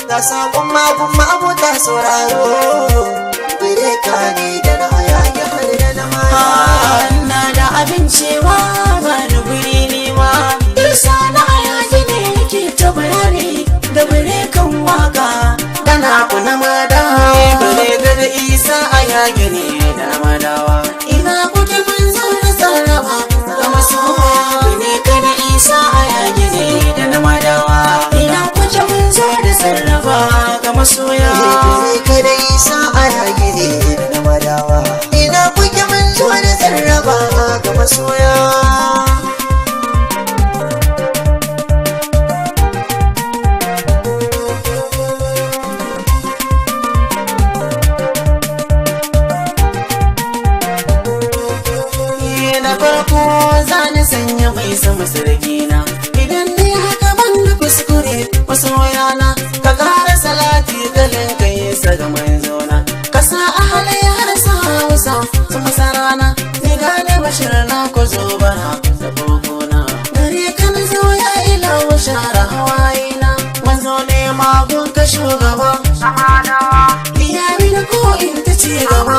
Ga saƙon magun ma'abota sauraro, Bireka ne da na hayaki har da na mara. Na da abin cewa ba da guri nema. Isa na hayaki ne yake ta bayani da birekan waka. Dana kuna madawa, Bireka da Isa a yaki ne da na madawa. Ina kuke mun zo da sarrafa ga masu Bireka da Isa a yaki ne Da na madawa. Ina kuke mun zo da sarrafa Ga masoya. Bireka da Isa a yaki ne da na madawa. Ina kuke mun zo da sarrafa ga masoya. Na farko za ni sanya mai sama sarkina. Idan ni haka ban da kuskure masoyana, ka kara salati kalin kai sa ga manzona. Ka sa ahalai har sa hausa su masarana, ni gane bashir na ko zo bana da bokona. Gare ka na zo ya ila shara hawayena, manzo ne magun ka shugaba. Iya mini ko in ta ci gaba.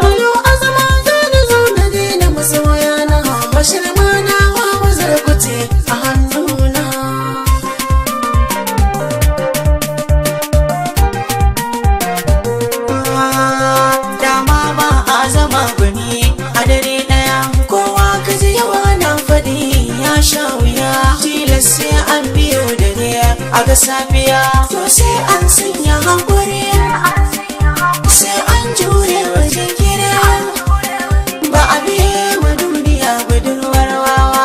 Alo azama zani zo na daina masoyana, bashir ma na wa wazar kuce a hannuna. Dama ba a zama gwani a dare ɗaya, kowa ka ji yawa na faɗi ya sha wuya. Tilas sai an biyo dare a ga safiya, to sai an sanya hankuri, sai an jure wajen gida. Ba a biye wa duniya budurwar wawa,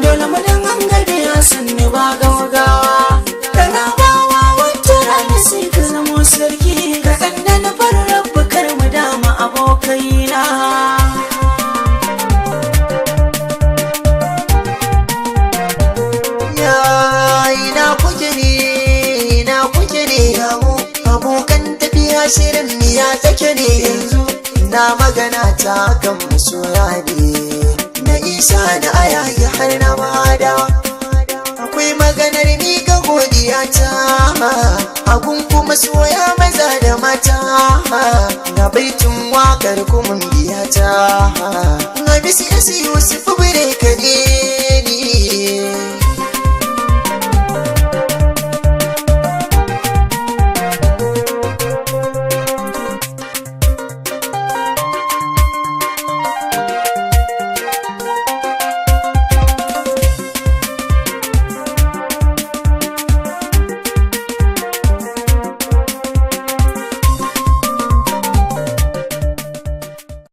dole mu dan an gabe ya sanni ba gaugawa. Kana bawa wata rana sai ka zamo sarki, ka ɗanɗana farar kar mu dama abokaina. Ya ina kuke ne, ina kuke ne yawo, abokan tafiya shirin miya take ne yanzu. Na magana ta kan masoya ne, na Isa da ayayi har na madawa. Akwai maganar miƙa godiya ta, agun kuma soya maza da mata. Na baitin waƙar kuma biya ta, na bisi yasi Yusuf Bireka ne ni.